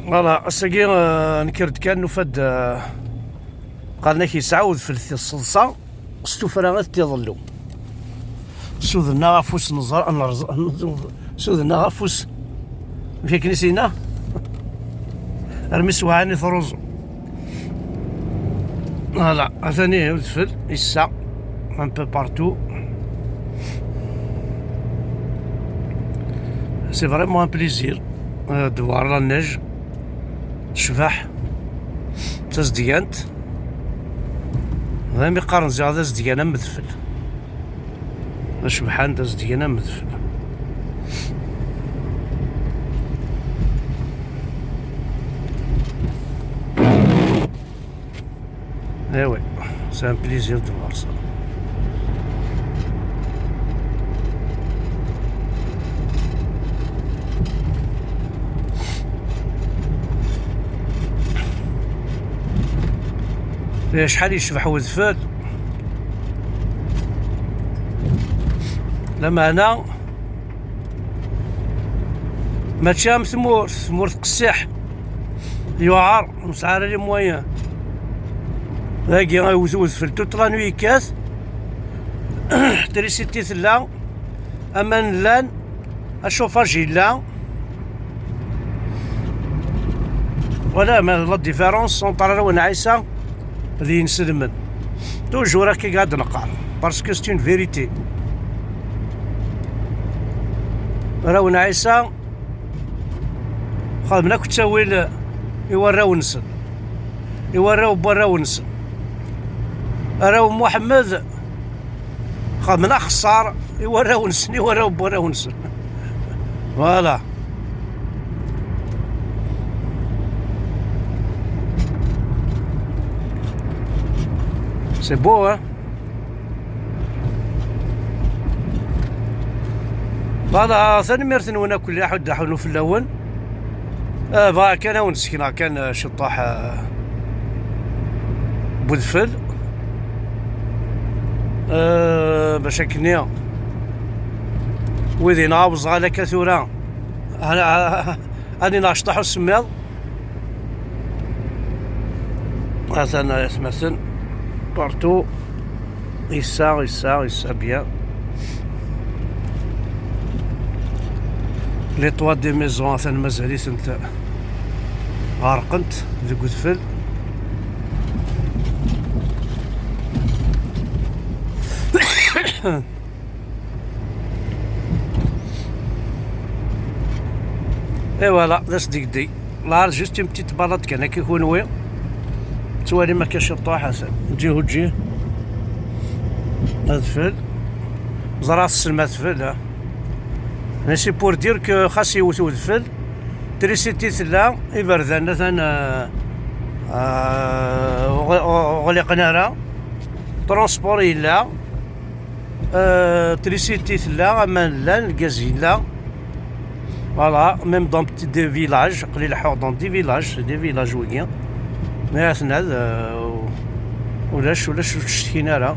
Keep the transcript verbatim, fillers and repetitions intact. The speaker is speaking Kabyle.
Voilà, ass-agi, euh, nekker-d kan, nufa-d, euh, qqaren-ak yesɛa udfel tiseḍsa s tuffra ad t-iḍellu. Suden-aɣ afus, neẓra, nerẓ-, suden-aɣ afus. Amek akken i s-yenna? Armi s-wɛan i truẓu. Voilà, atan ihi udfel, yessa un peu partout. C'est vraiment un plaisir, euh, de voir la neige. Tecbeḥ. D tazedgant. D ayen mi qqaren ziɣ d azedgan am udfel. D acebḥan d azedgan am udfel. Eh oui, c'est un plaisir de voir ça. Eh, acḥal yecbeḥ wedfel. Lameɛna, mačči am tmurt, tmurt qessiḥ, yuɛer, ur nesɛi ara les moyens. Dagi, iwet udfel toute la nuit yekkat, trisiti tella, aman llan, achauffage yella. Voilà, mais la différence entre Rawen Ɛisa d yinselmen. Toujours akka i ad neqqar, parce que c'est une vérité. Rawen Ɛisa xedmen akk ttawil i warraw-nsen, i warraw n warraw-nsen. Arraw n Muḥemmed xedmen axeṣṣar i warraw-nsen, i warraw n warraw-nsen. Voilà. C'est beau, hein? Voilà, tanemmirt-nwen akk, mliḥ, ad d-aḥunu fell-awen. Ah, bɣiɣ kan ad wen-d-sekneɣ kan, ah, ciṭṭaḥ, ah, n udfel. Ah, bac akkenni wid yenɣa weẓɣal akka tura, ah, ah, ah, ad ineɣ ciṭṭaḥ usemmiḍ. Atan atmaten partout. Yessa, yessa, yessa bien. Les toits des maisons atan mazal-itent ɣerqent deg udfel. Et voilà, d asdegdeg. Là, juste une petite balade kan akka kunwi. Tettwalim akka ciṭṭaḥ, atan ǧih u ǧih. Adfel. Ẓriɣ tessnem adfel, ha? Mais c'est pour dire que xas yewwet udfel, trisiti tella, iberdan atan, euh, euh, ur ɣ-, ur ɣliqen ara, transport yella. Euh, trisiti tella, aman llan, lgaz yella. Voilà, même dans petit des villages, aql-i leḥḥuɣ dans des villages, c'est des villages wigi. Mais atnad, euh, ulac, ulac ur ttcetkin ara.